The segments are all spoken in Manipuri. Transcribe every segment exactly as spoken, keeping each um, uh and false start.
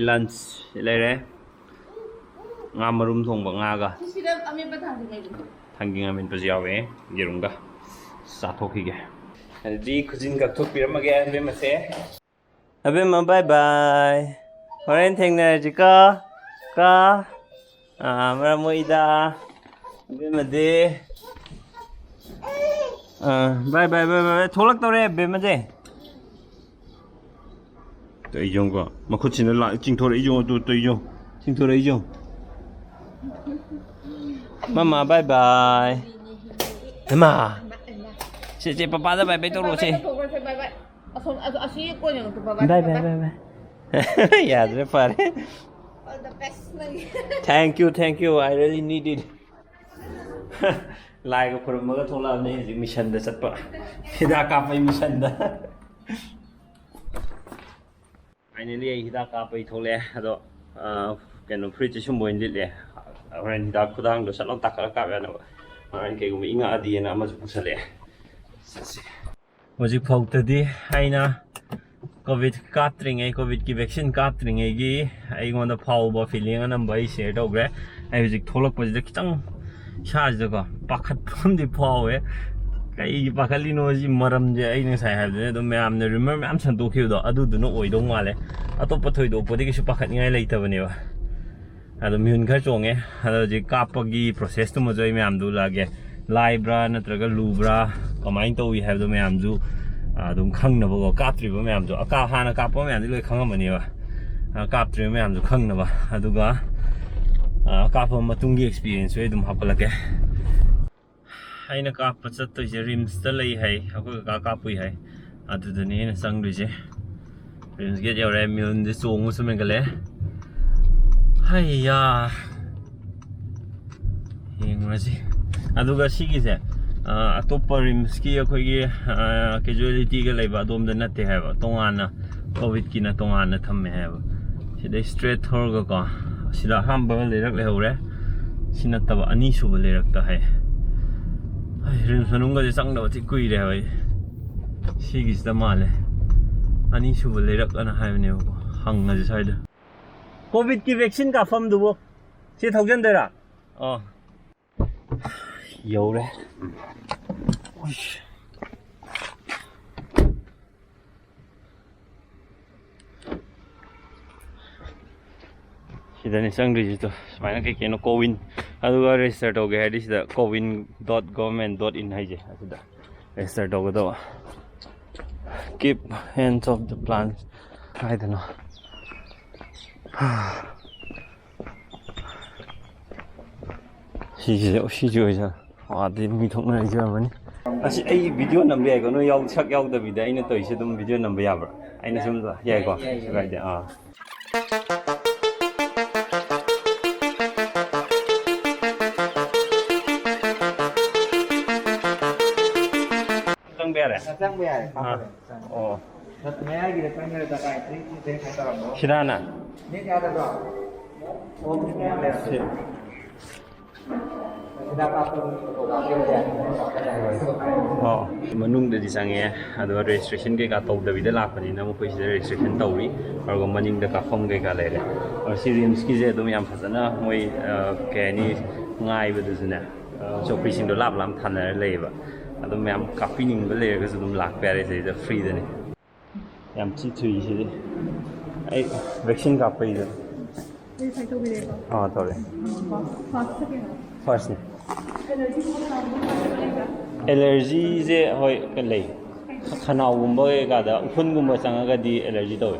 ꯂꯟꯆ ꯂꯩꯔꯦ꯫ ꯉꯥ ꯃꯔꯨꯝ ꯊꯣꯡꯕ ꯉꯥꯒ꯫ ꯁꯤꯗ ꯑꯃꯦꯠꯄ ꯊꯥꯡꯖꯤꯡ ꯂꯩꯕꯅꯦ꯫ ꯊꯥꯡꯖꯤꯡ ꯑꯃꯦꯠꯄꯁꯨ ꯌꯥꯎꯋꯦ꯫ ꯌꯦꯔꯨꯝꯒ ꯆꯥꯊꯣꯛꯈꯤꯒꯦ꯫ ꯑꯗꯨꯗꯤ ꯈꯨꯖꯤꯟ ꯀꯛꯊꯣꯛꯄꯤꯔꯝꯃꯒꯦ ꯑꯕꯦꯝꯃꯁꯦ꯫ ꯑꯕꯦꯝꯃ, bye bye꯫ ꯍꯣꯔꯦꯟ ꯊꯦꯡꯅꯔꯁꯤꯀꯣ꯫ ꯀꯣ꯫ ꯑꯥ, ꯃꯔꯝ ꯃꯣꯛꯏꯗ꯫ ꯑꯕꯦꯝꯃꯗꯤ꯫ ꯑꯥ, bye bye, bye bye꯫ ꯊꯣꯛꯂꯛꯇꯧꯔꯦ ꯑꯕꯦꯝꯃꯁꯦ꯫ ꯇꯧꯏꯁꯦ ꯌꯦꯡꯉꯨꯀꯣ꯫ ꯃꯈꯨꯠꯁꯤꯅ ꯂꯥ-, ꯆꯤꯡꯊꯣꯔꯛꯏꯁꯦ ꯌꯦꯡꯉꯨ, ꯑꯗꯨ ꯇꯧꯏꯁꯦ ꯌꯦꯡꯉꯨ꯫ ꯆꯤꯡꯊꯣꯔꯛꯏꯁꯦ ꯌꯦꯡꯉꯨ꯫ ꯃꯃꯥ, bye bye꯫ ꯃꯃꯥ꯫ ꯁꯦ, ꯁꯦ, ꯄꯄꯥꯗ bye bye ꯇꯧꯔꯛꯑꯣ, ꯁꯦ꯫ Bye bye꯫ ꯑꯁꯣꯝ, ꯑꯁ-, ꯑꯁꯤ ꯀꯣꯟ ꯌꯦꯡꯉꯨ, ꯕꯕꯥ, bye bye, ꯕꯕꯥ꯫ Bye bye꯫ ꯌꯥꯗ꯭ꯔꯦ, ꯐꯔꯦ꯫ All the best ꯅꯪꯒꯤ꯫ Thank you, thank you, I really need it꯫ ꯂꯥꯏꯒ ꯈꯨꯔꯨꯝꯃꯒ ꯊꯣꯛꯂꯛꯑꯕꯅꯦ ꯍꯧꯖꯤꯛ ꯃꯤꯁꯟꯗ ꯆꯠꯄ꯫ ꯍꯤꯗꯥꯛ ꯀꯥꯞꯄꯩ ꯃꯤꯁꯟꯗ꯫ Finally ꯑꯩ ꯍꯤꯗꯥꯛ ꯀꯥꯞꯄꯩ ꯊꯣꯛꯂꯛꯑꯦ꯫ ꯑꯗꯣ, ꯑ, ꯀꯩꯅꯣ, ꯐꯨꯔꯤꯠꯁꯦ ꯁꯨꯝꯕ ꯑꯣꯏꯅ ꯂꯤꯠꯂꯦ꯫ ꯍꯣꯔꯦꯟ ꯍꯤꯗꯥꯛ ꯈꯨꯗꯥꯡꯗꯣ ꯁꯠ ꯂꯥꯎ ꯇꯥꯈꯠꯂ ꯀꯥꯞ ꯌꯥꯅꯕ꯫ ꯍꯣꯔꯦꯟ ꯀꯩꯒꯨꯝꯕ ꯏꯪꯉꯛꯑꯗꯤꯅ ꯑꯃꯁꯨ ꯄꯨꯁꯜꯂꯛꯑꯦ꯫ ꯆꯠꯁꯤ꯫ ꯍꯧꯖꯤꯛ ꯐꯥꯎꯗꯗꯤ ꯑꯩꯅ COVID ꯀꯥꯞꯇ꯭ꯔꯤꯉꯩ, COVIDꯀꯤ vaccine ꯀꯥꯞꯇ꯭ꯔꯤꯉꯩꯒꯤ ꯑꯩꯉꯣꯟꯗ ꯐꯥꯎꯕ feeling ꯑꯅꯝꯕ ꯑꯩ share ꯇꯧꯈ꯭ꯔꯦ꯫ ꯑꯩ ꯍꯧꯖꯤꯛ ꯊꯣꯛꯂꯛꯄꯁꯤꯗ ꯈꯤꯇꯪ ꯏꯁꯥꯁꯤꯗꯀꯣ ꯄꯥꯈꯠꯄ ꯑꯃꯗꯤ ꯐꯥꯎꯋꯦ꯫ ꯀꯩꯒꯤ ꯄꯥꯈꯠꯂꯤꯅꯣ ꯁꯤ ꯃꯔꯝꯁꯦ ꯑꯩ ꯉꯁꯥꯏ ꯍꯥꯏꯕꯗꯨꯅꯦ, ꯑꯗꯨꯝ ꯃꯌꯥꯝꯅ rumor ꯃꯌꯥꯝ ꯁꯟꯗꯣꯛꯈꯤꯕꯗꯣ ꯑꯗꯨꯗꯨꯅ ꯑꯣꯏꯗꯧ ꯃꯥꯜꯂꯦ꯫ ꯑꯇꯣꯞꯄ ꯊꯣꯏꯗꯣꯛꯄꯗꯤ ꯀꯩꯁꯨ ꯄꯥꯈꯠꯅꯤꯡꯉꯥꯏ ꯂꯩꯇꯕꯅꯦꯕ꯫ ꯑꯗꯣ ꯃꯤꯍꯨꯟ ꯈꯔ ꯆꯣꯡꯉꯦ꯫ ꯑꯗꯣ ꯍꯧꯖꯤꯛ ꯀꯥꯞꯄꯒꯤ processꯇꯨꯃꯁꯨ ꯑꯩ ꯃꯌꯥꯝꯗ ꯎꯠꯂꯛꯑꯒꯦ꯫ ꯂꯥꯏꯕ꯭ꯔꯥ ꯅꯠꯇ꯭ꯔꯒ ꯂꯨꯕ꯭ꯔꯥ, ꯀꯃꯥꯏꯅ ꯇꯧꯏ ꯍꯥꯏꯕꯗꯣ ꯃꯌꯥꯝꯁꯨ, ꯑ, ꯑꯗꯨꯝ ꯈꯪꯅꯕꯀꯣ꯫ ꯀꯥꯞꯇ꯭ꯔꯤꯕ ꯃꯌꯥꯝꯁꯨ, ꯑꯀꯥ-, ꯍꯥꯟꯅ ꯀꯥꯞꯄ ꯃꯌꯥꯝꯗꯤ ꯂꯣꯏ ꯈꯪꯉꯝꯃꯅꯦꯕ꯫ ꯑ, ꯀꯥꯞꯇ꯭ꯔꯤꯕ ꯃꯌꯥꯝꯁꯨ ꯈꯪꯅꯕ꯫ ꯑꯗꯨꯒ, ꯑ, ꯀꯥꯞꯄ ꯃꯇꯨꯡꯒꯤ experienceꯁꯨ ꯑꯩ ꯑꯗꯨꯝ ꯍꯥꯞꯀꯠꯂꯛꯀꯦ꯫ ꯑꯩꯅ ꯀꯥꯞꯄ ꯆꯠꯇꯣꯏꯁꯦ RIMSꯇ ꯂꯩ ꯍꯥꯏ, ꯑꯩꯈꯣꯏ ꯀꯀꯥ ꯀꯥꯞꯄꯨꯏ ꯍꯥꯏ꯫ ꯑꯗꯨꯗꯅꯦ ꯑꯩꯅ ꯆꯪꯗꯣꯏꯁꯦ꯫ RIMS gate ꯌꯧꯔꯦ, ꯃꯤꯍꯨꯟꯁꯦ ꯆꯣꯡꯕꯁꯨ ꯍꯦꯟꯒꯠꯂꯛꯑꯦ꯫ ꯍꯩꯌꯥ꯫ ꯌꯦꯡꯉꯨꯔꯁꯤ꯫ ꯑꯗꯨꯒ ꯁꯤꯒꯤꯁꯦ, ꯑ, ꯑꯇꯣꯞꯄ RIMSꯀꯤ ꯑꯩꯈꯣꯏꯒꯤ, ꯑ, casualtyꯒ ꯂꯩꯕ ꯑꯗꯣꯝꯗ ꯅꯠꯇꯦ ꯍꯥꯏꯕ, ꯇꯣꯉꯥꯟꯅ COVIDꯀꯤꯅ ꯇꯣꯉꯥꯟꯅ ꯊꯝꯃꯦ ꯍꯥꯏꯕ꯫ ꯁꯤꯗꯩ straight ꯊꯧꯔꯒꯀꯣ, ꯁꯤꯗ ꯑꯍꯥꯟꯕ ꯂꯩꯔꯛ ꯂꯩꯍꯧꯔꯦ꯫ ꯁꯤ ꯅꯠꯇꯕ ꯑꯅꯤꯁꯨꯕ ꯂꯩꯔꯛꯇ ꯍꯥꯏ꯫ ꯍꯥꯏ, RIMS ꯃꯅꯨꯡꯒꯁꯦ ꯆꯪꯗꯕ ꯊꯤ ꯀꯨꯏꯔꯦ ꯍꯥꯏꯕ ꯑꯩ꯫ ꯁꯤꯒꯤꯁꯤꯗ ꯃꯥꯜꯂꯦ꯫ ꯑꯅꯤꯁꯨꯕ ꯂꯩꯔꯛ ꯑꯅ ꯍꯥꯏꯕꯅꯦꯕꯀꯣ꯫ ꯍꯪꯉꯁꯦ ꯁ꯭ꯋꯥꯏꯗ꯫ ꯀꯣꯚꯤꯗꯀꯤ ꯚꯦꯛꯁꯤꯟ ꯀꯥꯞꯐꯝꯗꯨꯕꯨ꯫ ꯁꯤ ꯊꯧꯖꯤꯟꯗꯣꯏꯔꯥ? ꯑꯣ꯫ ꯌꯧꯔꯦ꯫ ꯎꯏꯁ꯫ ꯁꯤꯗꯅꯤ ꯆꯪꯗꯣꯏꯁꯤꯗꯣ꯫ ꯁꯨꯃꯥꯏꯅ ꯀꯩ ꯀꯩꯅꯣ ꯀꯣꯋꯤꯟ, ꯑꯗꯨꯒ ꯔꯦꯖꯤꯁꯇꯔ ꯇꯧꯒꯦ ꯍꯥꯏꯔꯗꯤ ꯁꯤꯗ ꯀꯣꯋꯤꯟ ꯗꯣꯠ ꯒꯣꯔꯃꯦꯟ ꯗꯣꯠ ꯏꯟ ꯍꯥꯏꯁꯦ, ꯑꯁꯤꯗ ꯔꯦꯖꯤꯁꯇꯔ ꯇꯧꯒꯗꯕ꯫ Keep hands of the plants ꯍꯥꯏꯗꯅ꯫ ꯁꯤꯁꯦ, ꯁꯤꯁꯦ ꯑꯣꯏꯖꯥꯠꯂꯣ? ꯑꯥꯗꯤ ꯃꯤ ꯊꯣꯛꯅꯔꯤꯁꯦ ꯑꯣꯏꯔꯝꯃꯅꯤ꯫ ꯑꯁꯤ ꯑꯩ ꯚꯤꯗꯤꯑꯣ ꯅꯝꯕ ꯌꯥꯏꯀꯣ? ꯅꯣꯏ ꯌꯥꯎ-, ꯁꯛ ꯌꯥꯎꯗꯕꯤꯗ ꯑꯩꯅ ꯇꯧꯔꯤꯁꯦ ꯑꯗꯨꯝ ꯚꯤꯗꯤꯑꯣ ꯅꯝꯕ ꯌꯥꯕ꯭ꯔꯥ? ꯑꯩꯅ ꯁꯨꯝ ꯌꯥꯏꯀꯣ? ꯌꯥꯏ, ꯌꯥꯏ, ꯌꯥꯏ꯫ ꯀꯥꯏꯗꯦ꯫ ꯑꯥ꯫ ꯆꯪꯕ ꯌꯥꯔꯦ? ꯆꯪꯕ ꯌꯥꯔꯦ, ꯑꯥ꯫ ꯐꯥꯎꯔꯦ꯫ ꯑꯣ꯫ ꯃꯌꯥꯏꯒꯤꯗ ꯆꯪꯈ꯭ꯔꯦ, ꯗꯔꯀꯥꯔ ꯂꯩꯇ꯭ꯔꯦ, ꯁꯤ ꯁꯦ ꯀꯩꯅꯣ ꯇꯧꯔꯝꯃꯣ꯫ ꯁꯤꯗ ꯍꯥꯟꯅ? ꯅꯦꯠ ꯌꯥꯗꯕ꯭ꯔꯣ? ꯑꯣ, ꯅꯦꯠ ꯌꯥꯗ꯭ꯔꯦ꯫ ꯁꯤ꯫ ꯍꯤꯗꯥꯛ ꯀꯥꯞꯄꯒꯤ ꯐꯣꯇꯣ ꯀꯥꯞꯄꯤꯔꯁꯦ꯫ ꯑꯣ, ꯃꯅꯨꯡꯗꯗꯤ ꯆꯪꯉꯦ, ꯑꯗꯨꯒ ꯔꯦꯖꯤꯁꯇ꯭ꯔꯦꯁꯟ ꯀꯩꯀꯥ ꯇꯧꯗꯕꯤꯗ ꯂꯥꯛꯄꯅꯤꯅ ꯃꯈꯣꯏ ꯁꯤꯗ ꯔꯦꯖꯤꯁꯇ꯭ꯔꯦꯁꯟ ꯇꯧꯔꯤ, ꯑꯗꯨꯒ ꯃꯅꯤꯡꯗ ꯀꯥꯞꯐꯝ ꯀꯩꯀꯥ ꯂꯩꯔꯦ꯫ ꯑꯗꯣ ꯁꯤ ꯔꯤꯝꯁꯀꯤꯁꯦ ꯑꯗꯨꯝ ꯌꯥꯝ ꯐꯖꯅ ꯃꯣꯏ, ꯑ, ꯀꯩ ꯍꯥꯏꯅꯤ, ꯉꯥꯏꯕꯗꯨꯁꯨꯅꯦ, ꯑ, ꯆꯧꯀ꯭ꯔꯤꯁꯤꯡꯗꯣ ꯂꯥꯞ ꯂꯥꯞ ꯊꯥꯅꯔ ꯂꯩꯌꯦꯕ꯫ ꯑꯗꯨꯝ ꯃꯌꯥꯝ ꯀꯥꯞꯄꯤꯅꯤꯡꯕ ꯂꯩꯔꯒꯁꯨ ꯑꯗꯨꯝ ꯂꯥꯛꯄ ꯌꯥꯔꯦ ꯁꯤꯗꯩꯗ, ꯐ꯭ꯔꯤꯗꯅꯤ꯫ ꯌꯥꯝ ꯊꯤ ꯊꯨꯏ ꯁꯤꯗꯤ꯫ ꯑꯩ ꯚꯦꯛꯁꯤꯟ ꯀꯥꯞꯄꯩꯗ꯫ ꯚꯦꯔꯤꯐꯥꯏ ꯇꯧꯕꯤꯔꯦꯀꯣ? ꯑꯥ, ꯇꯧꯔꯦ꯫ ꯐꯥꯔꯁ, ꯁꯦꯀꯦꯟ? ꯐꯥꯔꯁꯅꯤ꯫ ꯑꯦꯂꯔꯖꯤꯒꯨꯝꯕ ꯇꯧꯕ ꯂꯩꯕ꯭ꯔꯥ? ꯑꯦꯂꯔꯖꯤꯁꯦ ꯍꯣꯏ ꯂꯩ꯫ ꯈꯅꯥꯎꯒꯨꯝꯕ ꯀꯩꯀꯥꯗ ꯎꯐꯨꯟꯒꯨꯝꯕ ꯆꯪꯉꯒꯗꯤ ꯑꯦꯂꯔꯖꯤ ꯇꯧꯋꯤ꯫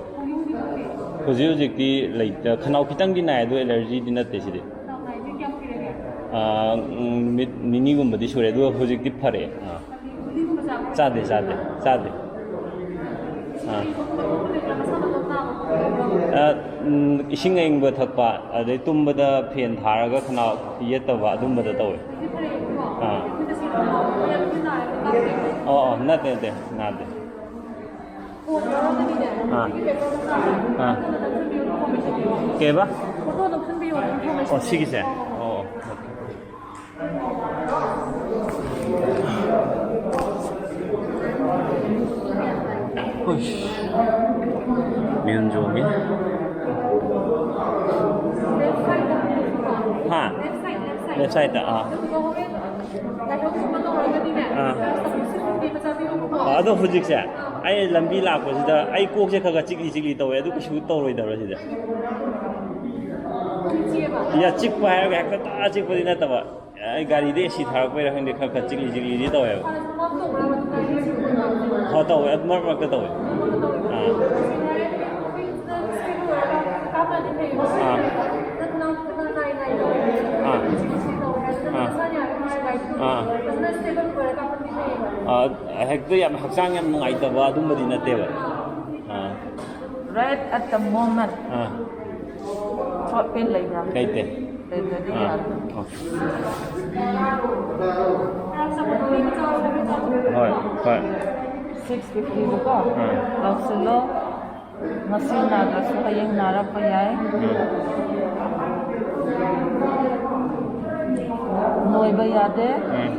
ꯍꯧꯖꯤꯛ ꯍꯧꯖꯤꯛꯇꯤ ꯂꯩꯇ-, ꯈꯅꯥꯎ ꯈꯤꯇꯪꯗꯤ ꯅꯥꯏ, ꯑꯗꯨ ꯑꯦꯂꯔꯖꯤꯗꯤ ꯅꯠꯇꯦ ꯁꯤꯗꯤ꯫ ꯈꯅꯥꯎ ꯅꯥꯏꯁꯦ ꯀꯌꯥꯝ ꯀꯨꯏꯔꯒꯦ? ꯑꯥ, ꯎꯝ, ꯅꯨꯃꯤꯠ ꯅꯤꯅꯤꯒꯨꯝꯕꯗꯤ ꯁꯨꯔꯦ, ꯑꯗꯨꯒ ꯍꯧꯖꯤꯛꯇꯤ ꯐꯔꯛꯑꯦ꯫ ꯑꯥ꯫ ꯒꯨꯂꯤꯒꯨꯝꯕ ꯆꯥꯕ꯭ꯔꯥ? ꯆꯥꯗꯦ, ꯆꯥꯗꯦ, ꯆꯥꯗꯦ꯫ ꯑꯥ꯫ ꯏꯁꯤꯡ ꯊꯛꯄ ꯈꯣꯠꯄ ꯂꯩꯕ꯭ꯔꯥ? ꯃꯁꯥ ꯃꯇꯣꯝ ꯅꯥꯕ ꯈꯣꯠꯄ ꯂꯩꯕ꯭ꯔꯥ? ꯑꯥ, ꯎꯝ, ꯏꯁꯤꯡ ꯑꯏꯪꯕ ꯊꯛꯄ, ꯑꯗꯩ ꯇꯨꯝꯕꯗ ꯐꯦꯟ ꯊꯥꯔꯒ ꯈꯅꯥꯎ ꯌꯦꯠꯇꯕ, ꯑꯗꯨꯝꯕꯗ ꯇꯧꯋꯦ꯫ ꯍꯧꯖꯤꯛ ꯐꯔꯛꯑꯦꯕꯀꯣ? ꯑꯥ꯫ ꯑꯩꯈꯣꯏ ꯇꯁꯦꯡꯅ ꯅꯥꯕ ꯌꯥꯝ ꯀꯟꯅ ꯅꯥꯔꯒ ꯀꯥꯞꯇꯦ꯫ ꯑꯣ, ꯑꯣ, ꯅꯠꯇꯦ, ꯅꯠꯇꯦ, ꯅꯥꯗꯦ꯫ ꯐꯣꯟ ꯇꯧꯔꯛꯀꯅꯤꯅꯦ꯫ ꯑꯥ꯫ ꯁꯤꯒꯤ ꯄꯦꯄꯔ ꯃꯆꯥꯗꯣ꯫ ꯑꯥ꯫ ꯑꯗꯨꯒ ꯅꯝꯁꯤꯟꯕꯤꯌꯣ, ꯏꯟꯐꯣꯔꯃꯦꯁꯟ ꯄꯤꯌꯣ꯫ ꯀꯩꯕ? ꯐꯣꯇꯣ ꯅꯝꯁꯤꯟꯕꯤꯌꯣ, ꯑꯣ, ꯏꯟꯐꯣꯔꯃꯦꯁꯟ ꯁꯤꯒꯤꯁꯦ? ꯄꯤꯌꯣ꯫ ꯑꯣ, ꯑꯣ꯫ ꯍꯨꯏꯁ꯫ ꯃꯤꯍꯨꯟ ꯆꯣꯡꯉꯤ꯫ ꯍꯥ? Left side, left side. Left side ꯇ, ꯑꯥ꯫ ꯑꯗꯨꯒ ꯍꯣꯔꯦꯟ ꯂꯥꯏꯍꯧꯒꯨꯝꯕ ꯇꯧꯔꯒꯗꯤꯅꯦ, ꯑꯥ꯫ Paracetamol ꯁꯤꯛꯁ ꯐꯤꯐꯇꯤ ꯃꯆꯥ ꯄꯤꯔꯝꯃꯨꯀꯣ꯫ ꯑꯥ, ꯑꯗꯣ ꯍꯧꯖꯤꯛꯁꯦ ꯑꯩ ꯂꯝꯕꯤ ꯂꯥꯛꯄꯁꯤꯗ ꯑꯩ ꯀꯣꯛꯁꯦ ꯈꯔ ꯈꯔ ꯆꯤꯛꯂꯤ ꯆꯤꯛꯂꯤ ꯇꯧꯋꯦ, ꯑꯗꯨ ꯀꯩꯁꯨ ꯇꯧꯔꯣꯏꯗꯕ꯭ꯔꯥ ꯁꯤꯗꯤ? ꯆꯤꯛꯑꯦꯕ? ꯌꯥ, ꯆꯤꯛꯄ ꯍꯥꯏꯔꯒ ꯍꯦꯛꯇ ꯇꯥ ꯆꯤꯛꯄꯗꯤ ꯅꯠꯇꯕ꯫ ꯑꯩ ꯒꯥꯔꯤꯗ AC ꯊꯥꯔꯛꯄꯩꯔꯥ ꯈꯪꯗꯦ, ꯈꯔ ꯈꯔ ꯆꯤꯛꯂꯤ ꯆꯤꯛꯂꯤꯗꯤ ꯇꯧꯋꯦꯕ꯫ ꯍꯥꯟꯅꯁꯨ ꯄꯝ ꯇꯧꯕ꯭ꯔꯥ ꯃꯗꯨ ꯒꯥꯔꯤ ꯑꯦꯁꯤꯒꯨꯝꯕ ꯇꯧꯕ꯭ꯔꯥ? ꯍꯣꯏ, ꯇꯧꯋꯦ꯫ ꯑꯗꯨ ꯃꯔꯛ ꯃꯔꯛꯇ ꯇꯧꯋꯦ꯫ ꯑꯥ꯫ ꯍꯧꯖꯤꯛ ꯍꯥꯏꯔꯗꯤ ꯍꯧꯖꯤꯛ ꯁ꯭ꯀꯦꯖꯨꯜ ꯑꯣꯏꯔꯒ ꯀꯥꯞꯄꯗꯤ ꯐꯩꯌꯦꯕ꯫ ꯑꯥ꯫ ꯅꯪ ꯅꯪ ꯅꯪ ꯅꯥꯏ ꯅꯥꯏ ꯇꯧꯋꯦ꯫ ꯑꯥ꯫ ꯁꯤ ꯁꯤ ꯇꯧꯋꯦ ꯍꯥꯏꯗꯤ ꯅꯪ ꯑꯥ꯫ ꯅꯁꯥꯅ ꯌꯥꯔꯒ ꯅꯥꯏ ꯅꯥꯏ ꯇꯧꯋꯦ꯫ ꯑꯥ꯫ ꯐꯖꯅ ꯁ꯭ꯇꯦꯕꯜ ꯑꯣꯏꯔꯒ ꯀꯥꯞꯄꯗꯤ ꯐꯩꯌꯦꯕ꯫ ꯑꯥ, ꯍꯦꯛꯇ ꯌꯥꯝ ꯍꯛꯆꯥꯡ ꯌꯥꯝ ꯅꯨꯡꯉꯥꯏꯇꯕ ꯑꯗꯨꯝꯕꯗꯤ ꯅꯠꯇꯦꯕ꯫ ꯑꯥ꯫ Right at the moment ꯑꯥ꯫ ꯈ꯭ꯋꯥꯡ ꯄꯦꯟ ꯂꯩꯕ꯭ꯔꯥ? ꯂꯩꯇꯦ꯫ ꯂꯩꯇ꯭ꯔꯗꯤ ꯑꯥ꯫ ꯌꯥꯔꯦ꯫ ꯑꯣ꯫ ꯍꯣꯏ, ꯍꯣꯏ꯫ ꯁꯤꯛꯁ ꯐꯤꯐꯇꯤꯗꯀꯣ ꯑꯥ꯫ ꯂꯧꯁꯤꯜꯂꯣ꯫ ꯉꯁꯤ ꯅꯥꯗ꯭ꯔꯁꯨ ꯍꯌꯦꯡ ꯅꯥꯔꯛꯄ ꯌꯥꯏ꯫ ꯎꯝ꯫ ꯅꯣꯏꯕ ꯌꯥꯗꯦ꯫ ꯎꯝ꯫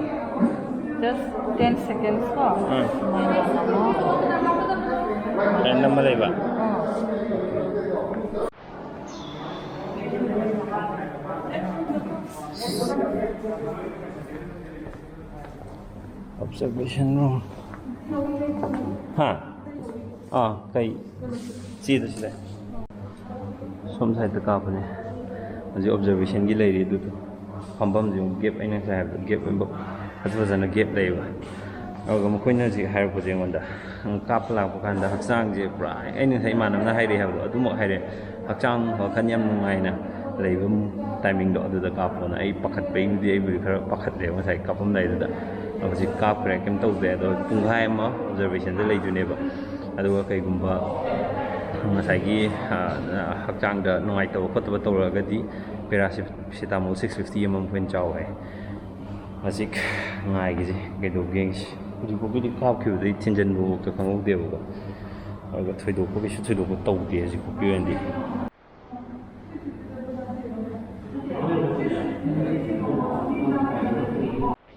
Just ten seconds ꯀꯣ꯫ ꯎꯝ꯫ ꯁꯨꯃꯥꯏꯅ ꯅꯝꯃꯣ꯫ ꯁꯨꯃꯥꯏꯅ ꯅꯝꯃ ꯂꯩꯕ꯫ ꯑꯥ꯫ Observation room. ꯍꯥ? ꯑꯥ, ꯀꯩ? ꯆꯦꯗ ꯁꯤꯗ꯫ ꯁꯣꯝ ꯁꯥꯏꯗꯇ ꯀꯥꯞꯄꯅꯦ꯫ ꯍꯧꯖꯤꯛ observationꯒꯤ ꯂꯩꯔꯤ ꯑꯗꯨꯗꯣ꯫ ꯐꯝꯐꯝꯁꯦ ꯑꯃꯨꯛ gap, ꯑꯩꯅ ꯉꯁꯥꯏ ꯍꯥꯏꯕꯗꯣ gap ꯑꯣꯏꯅ ꯐꯖ ꯐꯖꯅ gap ꯂꯩꯌꯦꯕ꯫ ꯑꯗꯨꯒ ꯃꯈꯣꯏꯅ ꯍꯧꯖꯤꯛ ꯍꯥꯏꯔꯛꯄꯁꯦ ꯑꯩꯉꯣꯟꯗ, ꯀꯥꯞꯄ ꯂꯥꯛꯄ ꯀꯥꯟꯗ ꯍꯛꯆꯥꯡꯁꯦ ꯄꯨꯔꯥ, ꯑꯩꯅ ꯉꯁꯥꯏ ꯏꯃꯥꯟꯅꯕꯅ ꯍꯥꯏꯔꯛꯑꯦ ꯍꯥꯏꯕꯗꯣ ꯑꯗꯨꯃꯛ ꯍꯥꯏꯔꯛꯑꯦ꯫ ꯍꯛꯆꯥꯡ ꯋꯥꯈꯜ ꯌꯥꯝ ꯅꯨꯡꯉꯥꯏꯅ ꯂꯩꯕ timingꯗꯣ ꯑꯗꯨꯗ ꯀꯥꯞꯄꯣꯅ꯫ ꯑꯩ ꯄꯥꯈꯠꯄꯩꯕꯨꯗꯤ ꯑꯩꯕꯨꯗꯤ ꯈꯔ ꯄꯥꯈꯠꯂꯦ ꯉꯁꯥꯏ ꯀꯥꯞꯄꯝꯗꯥꯏꯗꯨꯗ꯫ ꯍꯧꯖꯤꯛ ꯀꯥꯞꯈ꯭ꯔꯦ, ꯀꯩꯝ ꯇꯧꯗꯦ꯫ ꯑꯗꯣ ꯄꯨꯡꯈꯥꯏ ꯑꯃ observationꯗ ꯂꯩꯗꯣꯏꯅꯦꯕ꯫ ꯑꯗꯨꯒ ꯀꯩꯒꯨꯝꯕ ꯉꯁꯥꯏꯒꯤ, ꯑ, ꯍꯛꯆꯥꯡꯗ ꯅꯨꯡꯉꯥꯏꯇꯕ ꯈꯣꯠꯇꯕ ꯇꯧꯔꯒꯗꯤ paracetamol six fifty ꯑꯃ ꯑꯩꯈꯣꯏꯅ ꯆꯥꯎ ꯍꯥꯏ꯫ ꯍꯧꯖꯤꯛ ꯉꯥꯏꯒꯤꯁꯦ ꯀꯩꯗꯧꯒꯦ ꯌꯦꯡꯁꯤ꯫ ꯍꯧꯖꯤꯛꯐꯥꯎꯒꯤꯗꯤ ꯀꯥꯞꯈꯤꯕꯗꯩ ꯊꯤꯟꯖꯤꯟꯕꯐꯥꯎꯗ ꯈꯪꯍꯧꯗꯦꯕꯀꯣ꯫ ꯑꯗꯨꯒ ꯊꯣꯏꯗꯣꯛꯄ ꯀꯩꯁꯨ ꯊꯣꯏꯗꯣꯛꯄ ꯇꯧꯗꯦ ꯍꯧꯖꯤꯛꯐꯥꯎꯒꯤ ꯑꯣꯏꯅꯗꯤ꯫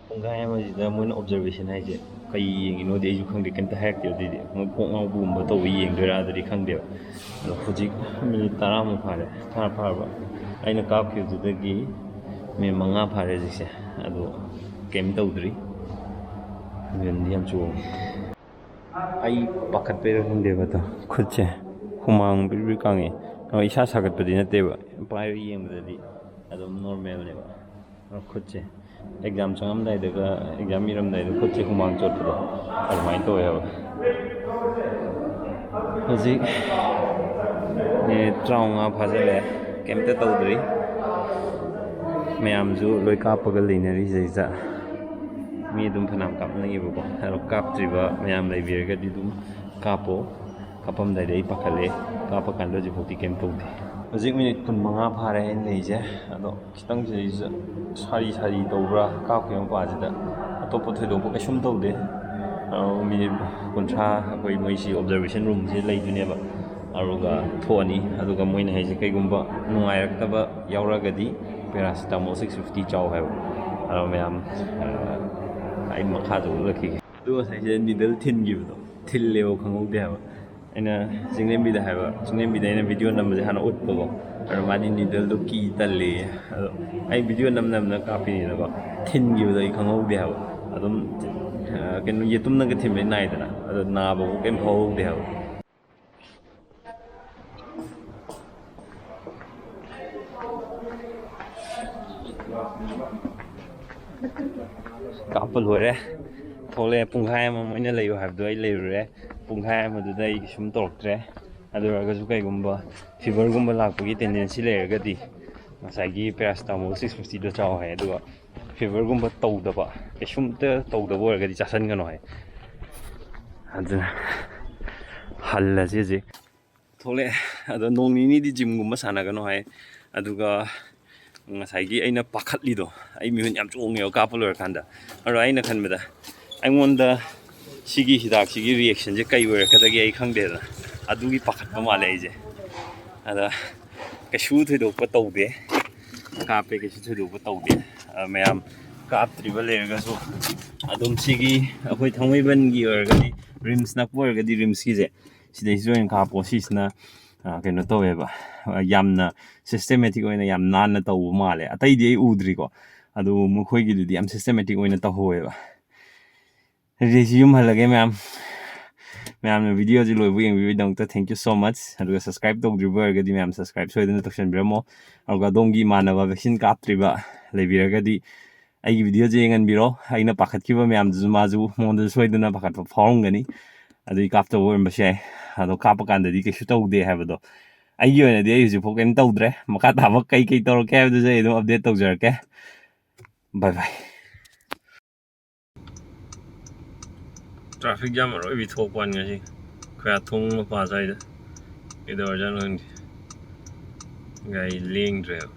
ꯄꯨꯡꯈꯥꯏ ꯑꯃꯁꯤꯗ ꯃꯣꯏꯅ observation ꯍꯥꯏꯁꯦ ꯀꯩ ꯌꯦꯡꯉꯤꯅꯣꯗꯤ ꯑꯩꯁꯨ ꯈꯪꯗꯦ, ꯀꯩꯝꯇ ꯍꯥꯏꯔꯛꯇꯦ꯫ ꯑꯗꯨꯏꯗꯤ ꯃꯣꯏ ꯀꯣꯛ ꯉꯥꯎꯕꯒꯨꯝꯕ ꯇꯧꯕ ꯌꯦꯡꯗꯣꯏꯔꯥꯗꯤ ꯈꯪꯗꯦꯕ꯫ ꯑꯗꯣ ꯍꯧꯖꯤꯛ ꯃꯤꯅꯤꯠ ꯇꯔꯥꯃꯨꯛ ꯐꯥꯔꯦ, ꯇꯔꯥ ꯐꯥꯔꯕ꯫ ꯑꯩꯅ ꯀꯥꯞꯈꯤꯕꯗꯨꯗꯒꯤ ꯃꯤꯅꯤꯠ ꯃꯉꯥ ꯐꯥꯔꯦ ꯍꯧꯖꯤꯛꯁꯦ, ꯑꯗꯣ ꯀꯩꯝ ꯇꯧꯗ꯭ꯔꯤ꯫ ꯃꯤꯍꯨꯟꯗꯤ ꯌꯥꯝ ꯆꯣꯡꯉꯤ꯫ ꯑꯩ ꯄꯥꯈꯠꯄꯩꯔ ꯈꯪꯗꯦꯕ, ꯑꯗꯣ ꯈꯨꯠꯁꯦ ꯍꯨꯃꯥꯡ ꯕ꯭ꯔꯤ ꯕ꯭ꯔꯤ ꯀꯥꯡꯉꯦ꯫ ꯑꯗꯣ ꯏꯁꯥ ꯁꯥꯒꯠꯄꯗꯤ ꯅꯠꯇꯦꯕ, ꯄꯥꯏꯔ ꯌꯦꯡꯕꯗꯗꯤ ꯑꯗꯨꯝ ꯅꯣꯔꯃꯦꯜꯅꯦꯕ꯫ ꯑꯗꯣ ꯈꯨꯠꯁꯦ ꯑꯦꯛꯖꯥꯝ ꯆꯪꯉꯝꯗꯥꯏꯗꯒ, ꯑꯦꯛꯖꯥꯝ ꯏꯔꯝꯗꯥꯏꯗ ꯈꯨꯠꯁꯦ ꯍꯨꯃꯥꯡ ꯆꯣꯠꯄꯗꯣ ꯑꯗꯨꯃꯥꯏꯅ ꯇꯧꯋꯦ ꯍꯥꯏꯕ꯫ ꯍꯧꯖꯤꯛ ꯃꯤꯅꯤꯠ ꯇꯔꯥꯃꯉꯥ ꯐꯥꯖꯤꯜꯂꯦ, ꯀꯩꯝꯇ ꯇꯧꯗ꯭ꯔꯤ꯫ ꯃꯌꯥꯝꯁꯨ ꯂꯣꯏ ꯀꯥꯞꯄꯒ ꯂꯩꯅꯔꯤ ꯁꯤꯗꯩꯁꯤꯗ꯫ ꯃꯤ ꯑꯗꯨꯝ ꯐꯅꯌꯥꯝ ꯀꯥꯞꯅꯩꯌꯦꯕꯀꯣ꯫ ꯑꯗꯣ ꯀꯥꯞꯇ꯭ꯔꯤꯕ ꯃꯌꯥꯝ ꯂꯩꯕꯤꯔꯒꯗꯤ ꯑꯗꯨꯝ ꯀꯥꯞꯄꯣ꯫ ꯀꯥꯞꯄꯝꯗꯥꯏꯗ ꯑꯩ ꯄꯥꯈꯠꯂꯦ꯫ ꯀꯥꯞꯄ ꯀꯥꯟꯗ ꯍꯧꯖꯤꯛꯐꯥꯎꯗꯤ ꯀꯩꯝ ꯇꯧꯗꯦ꯫ ꯍꯧꯖꯤꯛ ꯃꯤꯅꯤꯠ ꯀꯨꯟꯃꯉꯥ ꯐꯥꯔꯦ ꯑꯩꯅ ꯂꯩꯔꯤꯁꯦ꯫ ꯑꯗꯣ ꯈꯤꯇꯪ ꯁꯤꯗꯩꯁꯤꯗ ꯁꯥꯔꯤ ꯁꯥꯔꯤ ꯇꯧꯕ꯭ꯔꯥ, ꯀꯥꯞꯈꯤꯕ ꯃꯄꯥꯁꯤꯗ ꯑꯇꯣꯞꯄ ꯊꯣꯏꯗꯣꯛꯄ ꯀꯩꯁꯨꯝ ꯇꯧꯗꯦ꯫ ꯑꯗꯣ ꯃꯤꯅꯤꯠ ꯀꯨꯟꯊ꯭ꯔꯥ ꯑꯩꯈꯣꯏ ꯃꯣꯏꯁꯤ ꯑꯣꯕꯖꯥꯔꯕꯦꯁꯟ ꯔꯨꯝꯁꯤ ꯂꯩꯗꯣꯏꯅꯦꯕ꯫ ꯑꯗꯨꯒ ꯊꯣꯛꯑꯅꯤ꯫ ꯑꯗꯨꯒ ꯃꯣꯏꯅ ꯍꯥꯏꯁꯦ ꯀꯩꯒꯨꯝꯕ ꯅꯨꯡꯉꯥꯏꯔꯛꯇꯕ ꯌꯥꯎꯔꯒꯗꯤ ꯄꯦꯔꯥꯁꯤꯇꯥꯃꯣꯜ ꯁꯤꯛꯁ ꯐꯤꯐꯇꯤ ꯆꯥꯎ ꯍꯥꯏꯕ꯫ ꯑꯗꯣ ꯃꯌꯥꯝ, ꯑ, ꯑꯩ ꯃꯈꯥꯗ ꯎꯠꯂꯛꯈꯤꯒꯦ꯫ ꯑꯗꯨ ꯉꯁꯥꯏꯁꯦ ꯅꯤꯗꯜ ꯊꯤꯟꯈꯤꯕꯗꯣ ꯊꯤꯜꯂꯦꯕ ꯈꯪꯍꯧꯗꯦ ꯍꯥꯏꯕ꯫ ꯑꯩꯅ ꯆꯤꯡꯂꯦꯝꯕꯤꯗ ꯍꯥꯏꯕ, ꯆꯤꯡꯂꯦꯝꯕꯤꯗ ꯑꯩꯅ ꯚꯤꯗꯤꯑꯣ ꯅꯝꯕꯁꯦ ꯍꯥꯟꯅ ꯎꯠꯄꯀꯣ꯫ ꯑꯗꯣ ꯃꯥꯗꯤ ꯅꯤꯗꯜꯗꯣ ꯀꯤ ꯇꯜꯂꯦꯌꯦ꯫ ꯑꯗꯣ ꯑꯩ ꯚꯤꯗꯤꯑꯣ ꯅꯝ ꯅꯝꯅ ꯀꯥꯞꯄꯤꯅꯤꯅꯀꯣ, ꯊꯤꯟꯈꯤꯕꯗꯣ ꯑꯩ ꯈꯪꯍꯧꯗꯦ ꯍꯥꯏꯕ꯫ ꯑꯗꯨꯝ, ꯑ, ꯀꯩꯅꯣ, ꯌꯦꯇꯨꯝꯅꯒ ꯊꯤꯟꯕꯗꯤ ꯅꯥꯏꯗꯅ, ꯑꯗꯣ ꯅꯥꯕꯕꯨ ꯀꯩꯝ ꯐꯥꯎꯍꯧꯗꯦ ꯍꯥꯏꯕ꯫ ꯀꯥꯞꯄ ꯂꯣꯏꯔꯦ, ꯊꯣꯛꯂꯛꯑꯦ꯫ ꯄꯨꯡꯈꯥꯏ ꯑꯃ ꯃꯣꯏꯅ ꯂꯩꯌꯨ ꯍꯥꯏꯕꯗꯣ ꯑꯩ ꯂꯩꯔꯨꯔꯦ꯫ ꯄꯨꯡꯈꯥꯏ ꯑꯃꯗꯨꯗ ꯑꯩ ꯀꯩꯁꯨꯝ ꯇꯧꯔꯛꯇ꯭ꯔꯦ꯫ ꯑꯗꯨ ꯑꯣꯏꯔꯒꯁꯨ ꯀꯩꯒꯨꯝꯕ ꯐꯤꯚꯔꯒꯨꯝꯕ ꯂꯥꯛꯄꯒꯤ ꯇꯦꯟꯗꯦꯟꯁꯤ ꯂꯩꯔꯒꯗꯤ ꯉꯁꯥꯏꯒꯤ ꯄꯦꯔꯥꯁꯤꯇꯥꯃꯣꯜ ꯁꯤꯛꯁ ꯐꯤꯐꯇꯤꯗꯣ ꯆꯥꯎ ꯍꯥꯏ꯫ ꯑꯗꯨꯒ ꯐꯤꯚꯔꯒꯨꯝꯕ ꯇꯧꯗꯕ, ꯀꯩꯁꯨꯝꯇ ꯇꯧꯗꯕ ꯑꯣꯏꯔꯒꯗꯤ ꯆꯥꯁꯟꯒꯅꯨ ꯍꯥꯏ꯫ ꯑꯗꯨꯅ ꯍꯜꯂꯁꯤ ꯍꯧꯖꯤꯛ꯫ ꯊꯣꯛꯂꯛꯑꯦ꯫ ꯑꯗꯣ ꯅꯣꯡ ꯅꯤꯅꯤꯗꯤ ꯖꯤꯝꯒꯨꯝꯕ ꯁꯥꯟꯅꯒꯅꯨ ꯍꯥꯏ꯫ ꯑꯗꯨꯒ ꯉꯁꯥꯏꯒꯤ ꯑꯩꯅ ꯄꯥꯈꯠꯂꯤꯗꯣ, ꯑꯩ ꯃꯤꯍꯨꯟ ꯌꯥꯝ ꯆꯣꯡꯉꯦꯕ ꯀꯥꯞꯄ ꯂꯣꯏꯔꯀꯥꯟꯗ꯫ ꯑꯗꯣ ꯑꯩꯅ ꯈꯟꯕꯗ ꯑꯩꯉꯣꯟꯗ ꯁꯤꯒꯤ ꯍꯤꯗꯥꯛꯁꯤꯒꯤ ꯔꯤꯌꯦꯛꯁꯟꯁꯦ ꯀꯩ ꯑꯣꯏꯔꯛꯀꯗꯒꯦ ꯑꯩ ꯈꯪꯗꯦꯗꯅ, ꯑꯗꯨꯒꯤ ꯄꯥꯈꯠꯄ ꯃꯥꯜꯂꯦ ꯑꯩꯁꯦ꯫ ꯑꯗ ꯀꯩꯁꯨ ꯊꯣꯏꯗꯣꯛꯄ ꯇꯧꯗꯦ, ꯀꯥꯞꯄꯦ, ꯀꯩꯁꯨ ꯊꯣꯏꯗꯣꯛꯄ ꯇꯧꯗꯦ꯫ ꯑ, ꯃꯌꯥꯝ ꯀꯥꯞꯇ꯭ꯔꯤꯕ ꯂꯩꯔꯒꯁꯨ ꯑꯗꯨꯝ ꯁꯤꯒꯤ ꯑꯩꯈꯣꯏ ꯊꯥꯡꯃꯩꯕꯟꯒꯤ ꯑꯣꯏꯔꯒꯗꯤ, ꯔꯤꯝꯁ ꯅꯛꯄ ꯑꯣꯏꯔꯒꯗꯤ ꯔꯤꯝꯁꯀꯤꯁꯦ ꯁꯤꯗꯩꯁꯤꯗ ꯑꯣꯏꯅ ꯀꯥꯞꯄꯣ꯫ ꯁꯤꯁꯤꯅ ꯑ, ꯀꯩꯅꯣ ꯇꯧꯋꯦꯕ, ꯑ, ꯌꯥꯝꯅ systematic ꯑꯣꯏꯅ ꯌꯥꯝ ꯅꯥꯟꯅ ꯇꯧꯕ ꯃꯥꯜꯂꯦ꯫ ꯑꯇꯩꯗꯤ ꯑꯩ ꯎꯗ꯭ꯔꯤꯀꯣ, ꯑꯗꯨ ꯃꯈꯣꯏꯒꯤꯗꯨꯗꯤ ꯌꯥꯝ systematic ꯑꯣꯏꯅ ꯇꯧꯍꯧꯋꯦꯕ꯫ ꯑꯗꯨꯗꯤ ꯑꯩꯁꯨ ꯌꯨꯝ ꯍꯜꯂꯒꯦ ꯃꯌꯥꯝ꯫ ꯃꯌꯥꯝꯅ videoꯁꯤ ꯂꯣꯏꯕ ꯌꯦꯡꯕꯤꯕꯒꯤꯗꯃꯛꯇ thank you so much꯫ ꯑꯗꯨꯒ subscribe ꯇꯧꯗ꯭ꯔꯤꯕ ꯑꯣꯏꯔꯒꯗꯤ ꯃꯌꯥꯝ subscribe ꯁꯣꯏꯗꯅ ꯇꯧꯁꯟꯕꯤꯔꯝꯃꯣ꯫ ꯑꯗꯨꯒ ꯑꯗꯣꯝꯒꯤ ꯏꯃꯥꯟꯅꯕ vaccine ꯀꯥꯞꯇ꯭ꯔꯤꯕ ꯂꯩꯕꯤꯔꯒꯗꯤ ꯑꯩꯒꯤ videoꯁꯦ ꯌꯦꯡꯍꯟꯕꯤꯔꯣ꯫ ꯑꯩꯅ ꯄꯥꯈꯠꯈꯤꯕ ꯃꯌꯥꯝꯗꯨꯁꯨ ꯃꯥꯁꯨ ꯃꯉꯣꯟꯗꯁꯨ ꯁꯣꯏꯗꯅ ꯄꯥꯈꯠꯄ ꯐꯥꯎꯔꯝꯒꯅꯤ꯫ ꯑꯗꯨꯒꯤ ꯀꯥꯞꯇꯕ ꯑꯣꯏꯔꯝꯕꯁꯨ ꯌꯥꯏ꯫ ꯑꯗꯣ ꯀꯥꯞꯄ ꯀꯥꯟꯗꯗꯤ ꯀꯩꯁꯨ ꯇꯧꯗꯦ ꯍꯥꯏꯕꯗꯣ꯫ ꯑꯩꯒꯤ ꯑꯣꯏꯅꯗꯤ ꯑꯩ ꯍꯧꯖꯤꯛꯐꯥꯎ ꯀꯩꯝ ꯇꯧꯗ꯭ꯔꯦ꯫ ꯃꯈꯥ ꯇꯥꯕ ꯀꯩ ꯀꯩ ꯇꯧꯔꯛꯀꯦ ꯍꯥꯏꯕꯗꯨꯁꯨ ꯑꯩ ꯑꯗꯨꯝ update ꯇꯧꯖꯔꯛꯀꯦ꯫ Bye bye꯫ Traffic jam ꯑꯔꯣꯏꯕꯤ ꯊꯣꯛꯄ ꯋꯥꯅꯤ ꯉꯁꯤ꯫ ꯈꯣꯏꯌꯥꯊꯣꯡ ꯃꯄꯥ ꯁ꯭ꯋꯥꯏꯗ꯫ ꯀꯩꯗꯧꯔꯖꯥꯠꯅꯣ ꯈꯪꯗꯦ꯫ ꯒꯥꯔꯤ ꯂꯦꯡꯗ꯭ꯔꯦꯕ꯫